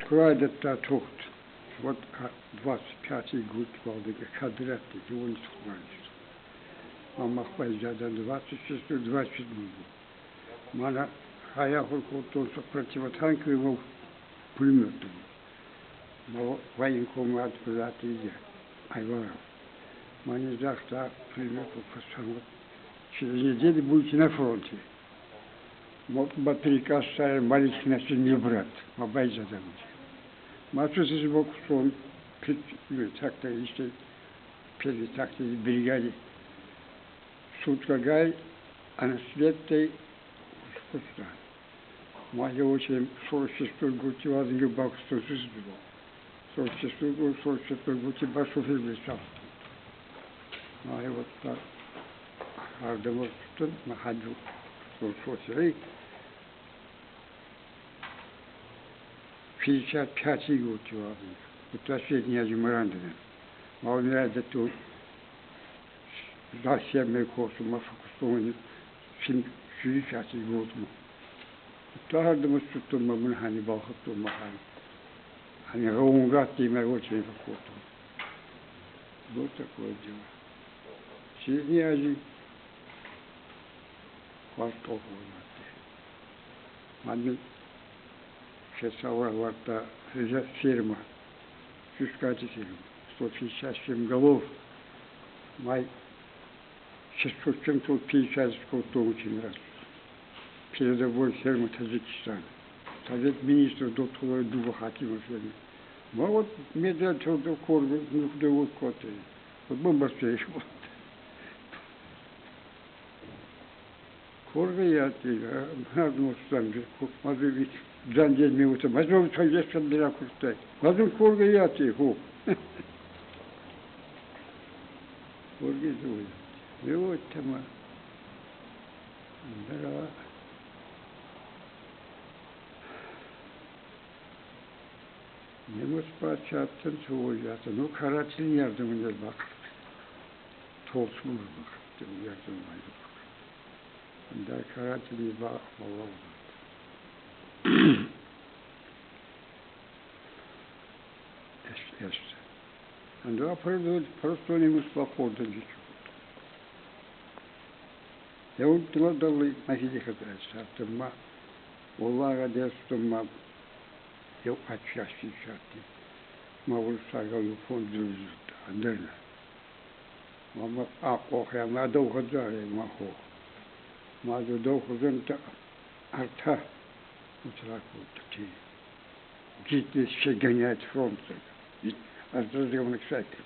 Куы райдыдта тохт, уӕд 25 год уалдзӕг кадрӕтты иуон схуыгӕнджытӕ. Ма мах байзадан 26 27 год. Мӕнӕ хайахуыр кодтон противотанковый пулеметты. Военкомат куыдзаты Айваров. Мӕнӕ загъта пулеметыл фӕцӕуӕг. Через неделю будете на фронте. Приказ маленький не брат, ма байзадӕн. Ма сон так-то еще первый так бригаде. Суткагай анасветтой куста. Ма я очень 46 год вазынге бакстосыз было. 46 год, 46 год башофер бесал. Ма я вот так ардымы tuttun, ma hacı sosyal 55 год вазынге. Вот последний мирандын. Ма умирает тут за 7 курсу, ма фокусовани 55 год. Тахардымы tuttun, ма mun hani balхыттun, ма hani. Hani гаунгат деймер очень фокусован. Вот такое дело. Сидни картоф Мани шесаура ферма, Чускати ферма, 157 голов. Май 650 скотов очень раз. Передовой ферма Таджикистана. Совет министров доктора Дуба Хакимов ферме. Ма вот медаль до коргу, ну да вот коты. Вот бомба вот. Корга я ты, одну сам мазы джанде миута, мазы чоєшен біля куртай. Мазы корга я ты, ху. Корги зуя. И вот там, да. Немец пачаттын soğuyadı. Ну каратель yardımına bak. Толсмур bak. Yardım bak. Да каратель bak. Allah. Эс. Анда просто не муслахордан гичу. Я тладалы махидихата саттыма. Оллага дестума я ачаши шати. Ма урсага фонд андерна. Ма ақохя ма дохазаре ма хо. Ма дохазан та арта утраку ти. Гитлер гоняет фронт. Ардыргамны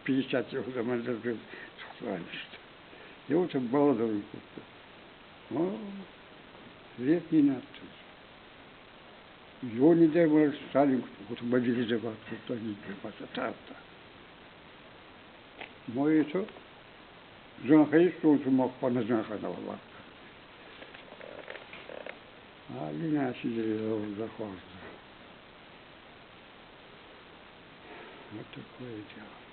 50 жыл заман И вот баладовый О, век не надо. Его не дай может Сталин вот мобилизовать, что они та-та. Мой это Жанхай, что он мог пана Жанханова. А меня сидели за хвост. Вот такое дело.